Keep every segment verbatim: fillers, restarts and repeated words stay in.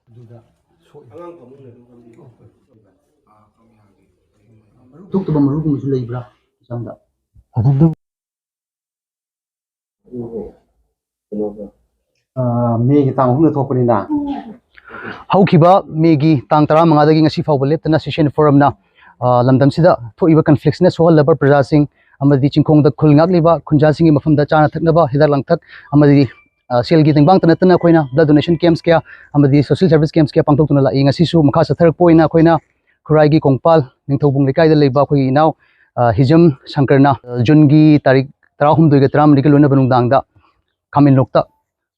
ꯑꯗꯨꯗ ꯁꯣꯛꯏ꯫ ꯊꯣꯛꯇꯕ ꯃꯔꯨꯒꯨꯝꯕꯁꯨ ꯂꯩꯕ꯭ꯔꯥ ꯍꯛꯆꯥꯡꯗ? ꯑꯗꯨꯝ ꯑꯥ, ꯃꯦꯒꯤ ꯇꯥꯡ ꯑꯍꯨꯝꯗ ꯊꯣꯛꯄꯅꯤꯅ꯫ ꯍꯧꯈꯤꯕ ꯃꯦꯒꯤ ꯇꯥꯡ ꯇꯔꯥꯃꯉꯥꯗꯒꯤ ꯉꯁꯤ ꯐꯥꯎꯕ ꯂꯦꯞꯇꯅ ꯁꯤꯁꯦꯟ ꯐꯣꯔꯝꯅ, ꯑꯥ, ꯂꯝꯗꯝꯁꯤꯗ ꯊꯣꯛꯏꯕ ꯀꯟꯐ꯭ꯂꯤꯛꯁꯅ ꯁꯣꯛꯍꯜꯂꯕ ꯄ꯭ꯔꯖꯥꯁꯤꯡ ꯑꯃꯗꯤ ꯆꯤꯡꯈꯣꯡꯗ ꯈꯨꯜ ꯉꯥꯛꯂꯤꯕ ꯈꯨꯟꯖꯥꯁꯤꯡꯒꯤ ꯃꯐꯝꯗ ꯆꯥꯅ ꯊꯛꯅꯕ ꯍꯤꯗꯥꯛ ꯂꯥꯡꯊꯛ ꯑꯃꯗꯤ, ꯑꯥ, ꯁꯦꯜꯒꯤ ꯇꯦꯡꯕꯥꯡꯇ ꯅꯠꯇꯅ ꯑꯩꯈꯣꯏꯅ blood donation camps ꯀꯌꯥ ꯑꯃꯗꯤ social service camps ꯀꯌꯥ ꯄꯥꯡꯊꯣꯛꯇꯨꯅ ꯂꯥꯛꯏ꯫ ꯉꯁꯤꯁꯨ ꯃꯈꯥ ꯆꯠꯊꯔꯛꯄ ꯑꯣꯏꯅ ꯑꯩꯈꯣꯏꯅ ꯈꯨꯔꯥꯏꯒꯤ ꯀꯣꯡꯄꯥꯜ ꯅꯤꯡꯊꯧꯕꯨꯡ ꯂꯩꯀꯥꯏꯗ ꯂꯩꯕ ꯑꯩꯈꯣꯏꯒꯤ ꯏꯅꯥꯎ, ꯑꯥ, ꯍꯤꯖꯝ ꯁꯪꯀꯔꯅ, ꯑꯥ, ꯖꯨꯟꯒꯤ ꯇꯥꯔꯤꯛ ꯇꯔꯥꯍꯨꯝꯗꯣꯏꯒ ꯇꯔꯥꯃꯔꯤꯒ ꯂꯣꯏꯅꯕ ꯅꯨꯡꯗꯥꯡꯗ ꯈꯥꯃꯦꯟꯂꯣꯛꯇ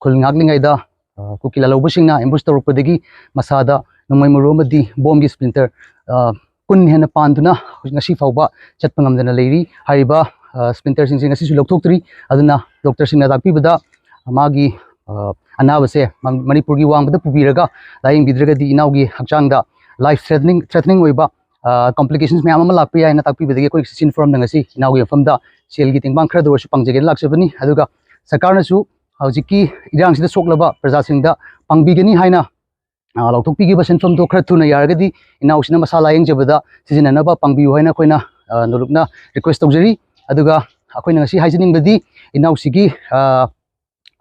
ꯈꯨꯜ ꯉꯥꯛꯂꯤꯉꯩꯗ, ꯑ, ꯀꯨꯀꯤ ꯂꯥꯜꯍꯧꯕꯁꯤꯡꯅ ambush ꯇꯧꯔꯛꯄꯗꯒꯤ ꯃꯁꯥꯗ ꯅꯣꯡꯃꯩ ꯃꯔꯨ ꯑꯃꯗꯤ ꯕꯣꯝꯒꯤ splinter, ꯑ, ꯀꯨꯟ ꯍꯦꯟꯅ ꯄꯥꯟꯗꯨꯅ ꯍꯧꯖꯤꯛ ꯉꯁꯤ ꯐꯥꯎꯕ ꯆꯠꯄ ꯉꯝꯗꯅ ꯂꯩꯔꯤ꯫ ꯍꯥꯏꯔꯤꯕ, ꯑ, splinterꯁꯤꯡꯁꯦ ꯉꯁꯤꯁꯨ ꯂꯧꯊꯣꯛꯇ꯭ꯔꯤ꯫ ꯑꯗꯨꯅ ꯗꯣꯛꯇꯔꯁꯤꯡꯅ ꯇꯥꯛꯄꯤꯕꯗ ꯃꯥꯒꯤ, ꯑ, ꯑꯅꯥꯕꯁꯦ ꯃ-, ꯃꯅꯤꯄꯨꯔꯒꯤ ꯋꯥꯡꯃꯗ ꯄꯨꯕꯤꯔꯒ ꯂꯥꯌꯦꯡꯕꯤꯗ꯭ꯔꯒꯗꯤ ꯏꯅꯥꯎꯒꯤ ꯍꯛꯆꯥꯡꯗ life threatening, threatening ꯑꯣꯏꯕ, ꯑ, complications ꯃꯌꯥꯝ ꯑꯃ ꯂꯥꯛꯄ ꯌꯥꯏꯅ ꯇꯥꯛꯄꯤꯕꯗꯒꯤ ꯑꯩꯈꯣꯏ ꯁꯤꯁꯤꯟ ꯐꯣꯔꯝꯗ ꯉꯁꯤ ꯏꯅꯥꯎꯒꯤ ꯃꯐꯝꯗ ꯁꯦꯜꯒꯤ ꯇꯦꯡꯕꯥꯡ ꯈꯔꯗ ꯑꯣꯏꯔꯁꯨ ꯄꯥꯡꯖꯒꯦꯅ ꯂꯥꯛꯆꯕꯅꯤ꯫ ꯑꯗꯨꯒ ꯁꯔꯀꯥꯔꯅꯁꯨ ꯍꯧꯖꯤꯛꯀꯤ ꯏꯔꯥꯡꯁꯤꯗ ꯁꯣꯛꯂꯕ ꯄ꯭ꯔꯖꯥꯁꯤꯡꯗ ꯄꯥꯡꯕꯤꯒꯅꯤ ꯍꯥꯏꯅ, ꯑ, ꯂꯥꯎꯊꯣꯛꯄꯤꯈꯤꯕ ꯁꯦꯟꯐꯝꯗꯣ ꯈꯔ ꯊꯨꯅ ꯌꯥꯔꯒꯗꯤ ꯏꯅꯥꯎꯁꯤꯅ ꯃꯁꯥ ꯂꯥꯌꯦꯡꯖꯕꯗ ꯁꯤꯖꯤꯟꯅꯅꯕ ꯄꯥꯡꯕꯤꯌꯨ ꯍꯥꯏꯅ ꯑꯩꯈꯣꯏꯅ, ꯑ, ꯅꯣꯂꯨꯛꯅ request ꯇꯧꯖꯔꯤ꯫ ꯑꯗꯨꯒ ꯑꯩꯈꯣꯏꯅ ꯉꯁꯤ ꯍꯥꯏꯖꯅꯤꯡꯕꯗꯤ ꯏꯅꯥꯎꯁꯤꯒꯤ, ꯑ,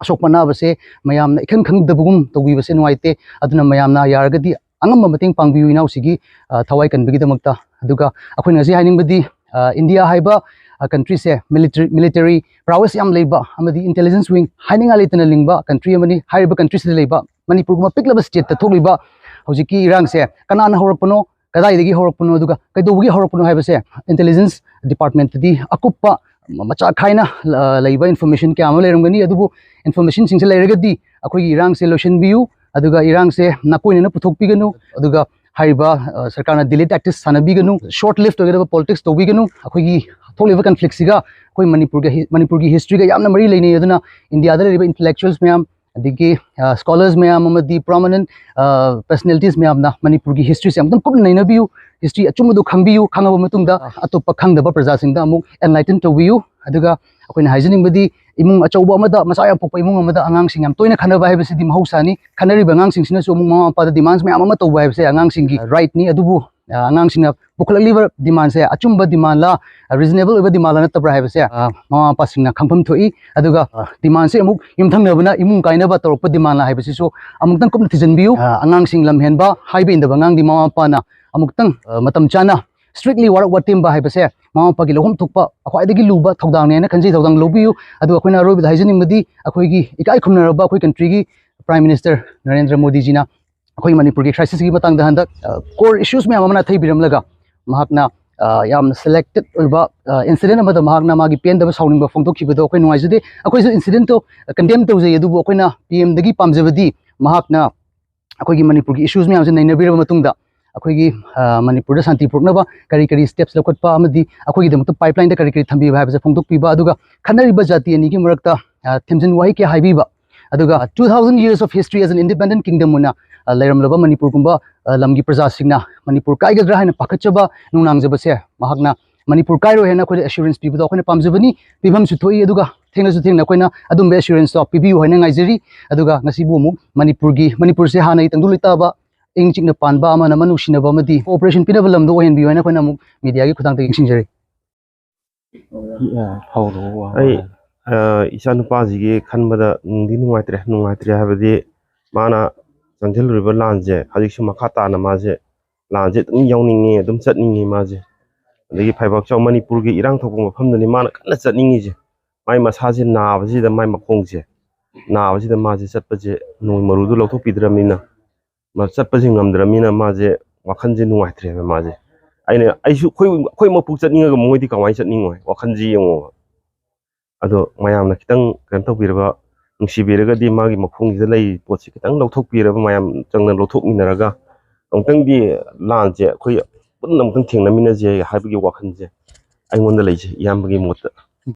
ꯑꯁꯣꯛꯄ ꯑꯅꯥꯕꯁꯦ ꯃꯌꯥꯝꯅ ꯏꯈꯪ ꯈꯪꯗꯕꯒꯨꯝ ꯇꯧꯕꯤꯕꯁꯦ ꯅꯨꯡꯉꯥꯏꯇꯦ꯫ ꯑꯗꯨꯅ ꯃꯌꯥꯝꯅ ꯌꯥꯔꯒꯗꯤ ꯑꯉꯝꯕ ꯃꯇꯦꯡ ꯄꯥꯡꯕꯤꯌꯨ ꯏꯅꯥꯎꯁꯤꯒꯤ, ꯑ, ꯊꯋꯥꯏ ꯀꯟꯕꯒꯤꯗꯃꯛꯇ꯫ ꯑꯗꯨꯒ ꯑꯩꯈꯣꯏꯅ ꯉꯁꯤ ꯍꯥꯏꯅꯤꯡꯕꯗꯤ, ꯑ, ꯏꯟꯗꯤꯌꯥ ꯍꯥꯏꯕ, ꯑ, countryꯁꯦ military, military prowess ꯌꯥꯝ ꯂꯩꯕ ꯑꯃꯗꯤ intelligence wing ꯍꯥꯏꯅꯤꯡꯉꯥꯏ ꯂꯩꯇꯅ ꯂꯤꯡꯕ country ꯑꯃꯅꯤ꯫ ꯍꯥꯏꯔꯤꯕ countryꯁꯤꯗ ꯂꯩꯕ ꯃꯅꯤꯄꯨꯔꯒꯨꯝꯕ ꯄꯤꯛꯂꯕ stateꯇ ꯊꯣꯛꯂꯤꯕ ꯍꯧꯖꯤꯛꯀꯤ ꯏꯔꯥꯡꯁꯦ ꯀꯅꯥꯅ ꯍꯧꯔꯛꯄꯅꯣ, ꯀꯗꯥꯏꯗꯒꯤ ꯍꯧꯔꯛꯄꯅꯣ, ꯑꯗꯨꯒ ꯀꯩꯗꯧꯕꯒꯤ ꯍꯧꯔꯛꯄꯅꯣ ꯍꯥꯏꯕꯁꯦ intelligence departmentꯇꯗꯤ ꯑꯀꯨꯞꯄ ꯃꯆꯥ ꯈꯥꯏꯅ, ꯑ, ꯂꯩꯕ information ꯀꯌꯥ ꯑꯃ ꯂꯩꯔꯝꯒꯅꯤ꯫ ꯑꯗꯨꯕꯨ informationꯁꯤꯡꯁꯦ ꯂꯩꯔꯒꯗꯤ ꯑꯩꯈꯣꯏꯒꯤ ꯏꯔꯥꯡꯁꯦ ꯂꯣꯏꯁꯤꯟꯕꯤꯌꯨ, ꯑꯗꯨꯒ ꯏꯔꯥꯡꯁꯦ ꯅꯥꯀꯣꯏꯅꯅ ꯄꯨꯊꯣꯛꯄꯤꯒꯅꯨ, ꯑꯗꯨꯒ ꯍꯥꯏꯔꯤꯕ, ꯑ, ꯁꯔꯀꯥꯔꯅ delay tactics ꯁꯥꯟꯅꯕꯤꯒꯅꯨ, short lived ꯑꯣꯏꯒꯗꯕ politics ꯇꯧꯕꯤꯒꯅꯨ꯫ ꯑꯩꯈꯣꯏꯒꯤ ꯊꯣꯛꯂꯤꯕ conflictꯁꯤꯒ ꯑꯩꯈꯣꯏ ꯃꯅꯤꯄꯨꯔꯒ ꯍꯤ-, ꯃꯅꯤꯄꯨꯔꯒꯤ historyꯒ ꯌꯥꯝꯅ ꯃꯔꯤ ꯂꯩꯅꯩ꯫ ꯑꯗꯨꯅ ꯏꯟꯗꯤꯌꯥꯗ ꯂꯩꯔꯤꯕ intellectuals ꯃꯌꯥꯝ, ꯑꯗꯒꯤ, ꯑ, scholars ꯃꯌꯥꯝ ꯑꯃꯗꯤ prominent, ꯑ, personalities ꯃꯌꯥꯝꯅ ꯃꯅꯤꯄꯨꯔꯒꯤ historyꯁꯦ ꯑꯃꯨꯛꯇꯪ ꯀꯨꯞꯅ ꯅꯩꯅꯕꯤꯌꯨ, history ꯑꯆꯨꯝꯕꯗꯨ ꯈꯪꯕꯤꯌꯨ, ꯈꯪꯉꯕ ꯃꯇꯨꯡꯗ ꯑꯇꯣꯞꯄ ꯈꯪꯗꯕ ꯄ꯭ꯔꯖꯥꯁꯤꯡꯗ ꯑꯃꯨꯛ enlighten ꯇꯧꯕꯤꯌꯨ꯫ ꯑꯗꯨꯒ ꯑꯩꯈꯣꯏꯅ ꯍꯥꯏꯖꯅꯤꯡꯕꯗꯤ ꯏꯃꯨꯡ ꯑꯆꯧꯕ ꯑꯃꯗ, ꯃꯆꯥ ꯌꯥꯝ ꯄꯣꯛꯄ ꯏꯃꯨꯡ ꯑꯃꯗ ꯑꯉꯥꯡꯁꯤꯡ ꯌꯥꯝ ꯇꯣꯏꯅ ꯈꯟꯅꯕ ꯍꯥꯏꯕꯁꯤꯗꯤ ꯃꯍꯧꯁꯥꯅꯤ꯫ ꯈꯟꯅꯔꯤꯕ ꯑꯉꯥꯡꯁꯤꯡꯁꯤꯅꯁꯨ ꯑꯃꯨꯛ ꯃꯃꯥ ꯃꯄꯥꯗ demands ꯃꯌꯥꯝ ꯑꯃ ꯇꯧꯕ ꯍꯥꯏꯕꯁꯦ ꯑꯉꯥꯡꯁꯤꯡꯒꯤ right ꯅꯤ꯫ ꯑꯗꯨꯕꯨ, ꯑ, ꯑꯉꯥꯡꯁꯤꯡꯅ ꯄꯨꯈꯠꯂꯛꯂꯤꯕ demand ꯁꯦ ꯑꯆꯨꯝꯕ demand ꯂ, reasonable ꯑꯣꯏꯕ demand ꯂ ꯅꯠꯇꯕ꯭ꯔꯥ ꯍꯥꯏꯕꯁꯦ, ꯑ, ꯃꯃꯥ ꯃꯄꯥꯁꯤꯡꯅ ꯈꯪꯐꯝ ꯊꯣꯛꯏ꯫ ꯑꯗꯨꯒ, ꯑ, demand ꯁꯦ ꯑꯃꯨꯛ ꯌꯨꯝꯊꯪꯅꯕꯅ ꯏꯃꯨꯡ ꯀꯥꯏꯅꯕ ꯇꯧꯔꯛꯄ demand ꯂ ꯍꯥꯏꯕꯁꯤꯁꯨ ꯑꯃꯨꯛꯇꯪ ꯀꯨꯞꯅ ꯊꯤꯖꯤꯟꯕꯤꯌꯨ꯫ ꯑ, ꯑꯉꯥꯡꯁꯤꯡ ꯂꯝꯍꯦꯟꯕ, ꯍꯥꯏꯕ ꯏꯟꯗꯕ ꯑꯉꯥꯡꯗꯤ ꯃꯃꯥ ꯃꯄꯥꯅ ꯑꯃꯨꯛꯇꯪ, ꯑ, ꯃꯇꯝ ꯆꯥꯅ strictly ꯋꯥꯔꯛ ꯋꯥꯇꯦꯝꯕ ꯍꯥꯏꯕꯁꯦ ꯃꯃꯥ ꯃꯄꯥꯒꯤ ꯂꯧꯐꯝ ꯊꯣꯛꯄ ꯈ꯭ꯋꯥꯏꯗꯒꯤ ꯂꯨꯕ ꯊꯧꯗꯥꯡꯅꯦ ꯍꯥꯏꯅ ꯈꯟꯖꯩ꯫ ꯊꯧꯗꯥꯡ ꯂꯧꯕꯤꯌꯨ꯫ ꯑꯗꯨꯒ ꯑꯩꯈꯣꯏꯅ ꯑꯔꯣꯏꯕꯗ ꯍꯥꯏꯖꯅꯤꯡꯕꯗꯤ, ꯑꯩꯈꯣꯏꯒꯤ ꯏꯀꯥꯏ ꯈꯨꯝꯅꯔꯕ ꯑꯩꯈꯣꯏ country ꯒꯤ Prime Minister ꯅꯔꯦꯟꯗ꯭ꯔ ꯃꯣꯗꯤꯖꯤꯅ ꯑꯩꯈꯣꯏ ꯃꯅꯤꯄꯨꯔꯒꯤ crisis ꯀꯤ ꯃꯇꯥꯡꯗ ꯍꯟꯗꯛ, ꯑ, core issues ꯃꯌꯥꯝ ꯑꯃ ꯅꯥꯊꯩꯕꯤꯔꯝꯂꯒ, ꯃꯍꯥꯛꯅ, ꯑ, ꯌꯥꯝꯅ selected ꯑꯣꯏꯕ, ꯑ, incident ꯑꯃꯗ ꯃꯍꯥꯛꯅ ꯃꯥꯒꯤ ꯄꯦꯟꯗꯕ, ꯁꯥꯎꯅꯤꯡꯕ ꯐꯣꯡꯗꯣꯛꯈꯤꯕꯗꯣ ꯑꯩꯈꯣꯏ ꯅꯨꯡꯉꯥꯏꯖꯗꯦ꯫ ꯑꯩꯈꯣꯏꯁꯨ incident ꯇꯣ condemn ꯇꯧꯖꯩ, ꯑꯗꯨꯕꯨ ꯑꯩꯈꯣꯏꯅ P M ꯗꯒꯤ ꯄꯥꯝꯖꯕꯗꯤ ꯃꯍꯥꯛꯅ ꯑꯩꯈꯣꯏꯒꯤ ꯃꯅꯤꯄꯨꯔꯒꯤ issues ꯃꯌꯥꯝꯁꯦ ꯅꯩꯅꯕꯤꯔꯕ ꯃꯇꯨꯡꯗ, ꯑꯩꯈꯣꯏꯒꯤ, ꯑ, ꯃꯅꯤꯄꯨꯔꯗ ꯁꯥꯟꯇꯤ ꯄꯨꯔꯛꯅꯕ ꯀꯔꯤ ꯀꯔꯤ steps ꯂꯧꯈꯠꯄ ꯑꯃꯗꯤ ꯑꯩꯈꯣꯏꯒꯤꯗꯃꯛꯇ pipeline ꯗ ꯀꯔꯤ ꯀꯔꯤ ꯊꯝꯕꯤꯕ ꯍꯥꯏꯕꯁꯦ ꯐꯣꯡꯗꯣꯛꯄꯤꯕ, ꯑꯗꯨꯒ ꯈꯠꯅꯔꯤꯕ ꯖꯥꯇꯤ ꯑꯅꯤꯒꯤ ꯃꯔꯛꯇ, ꯑ, ꯊꯦꯝꯖꯤꯟ ꯋꯥꯍꯩ ꯀꯌꯥ ꯍꯥꯏꯕꯤꯕ, ꯑꯗꯨꯒ two thousand years of history as an independent kingdom ꯑꯣꯏꯅ, ꯑ, ꯂꯩꯔꯝꯂꯕ ꯃꯅꯤꯄꯨꯔꯒꯨꯝꯕ, ꯑ, ꯂꯝꯒꯤ ꯄ꯭ꯔꯖꯥꯁꯤꯡꯅ ꯃꯅꯤꯄꯨꯔ ꯀꯥꯏꯒꯗ꯭ꯔꯥ ꯍꯥꯏꯅ ꯄꯥꯈꯠꯆꯕ, ꯅꯨꯡꯅꯥꯡꯖꯕꯁꯦ ꯃꯍꯥꯛꯅ ꯃꯅꯤꯄꯨꯔ ꯀꯥꯏꯔꯣꯏ ꯍꯥꯏꯅ ꯑꯩꯈꯣꯏꯗ assurance ꯄꯤꯕꯗꯣ ꯑꯩꯈꯣꯏꯅ ꯄꯥꯝꯖꯕꯅꯤ, ꯄꯤꯐꯝꯁꯨ ꯊꯣꯛꯏ꯫ ꯑꯗꯨꯒ ꯊꯦꯡꯅꯁꯨ ꯊꯦꯡꯅ ꯑꯩꯈꯣꯏꯅ ꯑꯗꯨꯝꯕ assurance ꯇꯣ ꯄꯤꯕꯤꯌꯨ ꯍꯥꯏꯅ ꯉꯥꯏꯖꯔꯤ꯫ ꯑꯗꯨꯒ ꯉꯁꯤꯕꯨ ꯑꯃꯨꯛ ꯃꯅꯤꯄꯨꯔꯒꯤ, ꯃꯅꯤꯄꯨꯔꯁꯦ ꯍꯥꯟꯅꯒꯤ ꯇꯪꯗꯨ ꯂꯩꯇꯥꯕ, ꯏꯪ ꯆꯤꯛꯅ ꯄꯥꯟꯕ, ꯑꯃꯅ ꯑꯃ ꯅꯨꯡꯁꯤꯅꯕ ꯑꯃꯗꯤ cooperation ꯄꯤꯅꯕ ꯂꯝꯗꯣ ꯑꯣꯏꯍꯟꯕꯤꯌꯨ ꯍꯥꯏꯅ ꯑꯩꯈꯣꯏꯅ ꯑꯃꯨꯛ media ꯒꯤ ꯈꯨꯠꯊꯥꯡꯗꯒꯤ ꯅꯤꯡꯁꯤꯡꯖꯔꯤ꯫ ꯍꯧꯔꯣ, ꯋꯥ ꯑꯩ, ꯍꯥꯏꯔꯣ꯫ ꯑ, ꯏꯆꯥꯅꯨꯄꯥꯁꯤꯒꯤ ꯈꯟꯕꯗ ꯅꯨꯡꯗꯤ ꯅꯨꯡꯉꯥꯏꯇ꯭ꯔꯦ꯫ ꯅꯨꯡꯉꯥꯏꯇ꯭ꯔꯦ ꯍꯥꯏꯕꯗꯤ ꯃꯥꯅ ꯆꯪꯁꯤꯜꯂꯨꯔꯤꯕ ꯂꯥꯟꯁꯦ ꯍꯧꯖꯤꯛꯁꯨ ꯃꯈꯥ ꯇꯥꯅ ꯃꯥꯁꯦ ꯂꯥꯟꯁꯦ ꯑꯗꯨꯝ ꯌꯥꯎꯅꯤꯡꯉꯤ, ꯑꯗꯨꯝ ꯆꯠꯅꯤꯡꯉꯤ ꯃꯥꯁꯦ꯫ ꯑꯗꯒꯤ ꯐꯩꯕꯥꯛ ꯆꯥꯎ ꯃꯅꯤꯄꯨꯔꯒꯤ ꯏꯔꯥꯡ ꯊꯣꯛꯄ ꯃꯐꯝꯗꯨꯅꯤ ꯃꯥꯅ ꯀꯟꯅ ꯆꯠꯅꯤꯡꯉꯤꯁꯦ꯫ ꯃꯥꯏ ꯃꯁꯥꯁꯦ ꯅꯥꯕꯁꯤꯗ, ꯃꯥꯏ ꯃꯈꯣꯡꯁꯦ ꯅꯥꯕꯁꯤꯗ ꯃꯥꯁꯦ ꯆꯠꯄꯁꯦ ꯅꯣꯡ ꯃꯔꯨꯗꯨ ꯂꯧꯊꯣꯛꯄꯤꯗ꯭ꯔꯕꯅꯤꯅ, ꯃꯥ ꯆꯠꯄꯁꯦ ꯉꯝꯗ꯭ꯔꯕꯅꯤꯅ ꯃꯥꯁꯦ ꯋꯥꯈꯜꯁꯦ ꯅꯨꯡꯉꯥꯏꯇ꯭ꯔꯦꯕ ꯃꯥꯁꯦ꯫ ꯑꯩꯅ, ꯑꯩꯁꯨ ꯑꯩꯈꯣꯏ, ꯑꯩꯈꯣꯏ ꯃꯄꯨ ꯆꯠꯅꯤꯡꯉꯒ ꯃꯣꯏꯗꯤ ꯀꯃꯥꯏꯅ ꯆꯠꯅꯤꯡꯉꯣꯏ? ꯋꯥꯈꯜꯁꯦ ꯌꯦꯡꯉꯣꯕ꯫ ꯑꯗꯣ ꯃꯌꯥꯝꯅ ꯈꯤꯇꯪ ꯀꯩꯅꯣ ꯇꯧꯕꯤꯔꯒ, ꯅꯨꯡꯁꯤꯕꯤꯔꯒꯗꯤ ꯃꯥꯒꯤ ꯃꯈꯣꯡꯁꯤꯗ ꯂꯩꯔꯤꯕ ꯄꯣꯠꯁꯦ ꯈꯤꯇꯪ ꯂꯧꯊꯣꯛꯄꯤꯔꯒ, ꯃꯌꯥꯝ ꯆꯪꯅ ꯂꯧꯊꯣꯛꯃꯤꯟꯅꯔꯒ ꯑꯃꯨꯛꯇꯪꯗꯤ ꯂꯥꯟꯁꯦ ꯑꯩꯈꯣꯏ ꯄꯨꯟꯅ ꯑꯃꯨꯛꯇꯪ ꯊꯦꯡꯅꯃꯤꯟꯅꯁꯦ ꯍꯥꯏꯕꯒꯤ ꯋꯥꯈꯜꯁꯦ ꯑꯩꯉꯣꯟꯗ ꯂꯩꯖꯩ, ꯏꯌꯥꯝꯕꯒꯤ ꯃꯣꯠꯇ꯫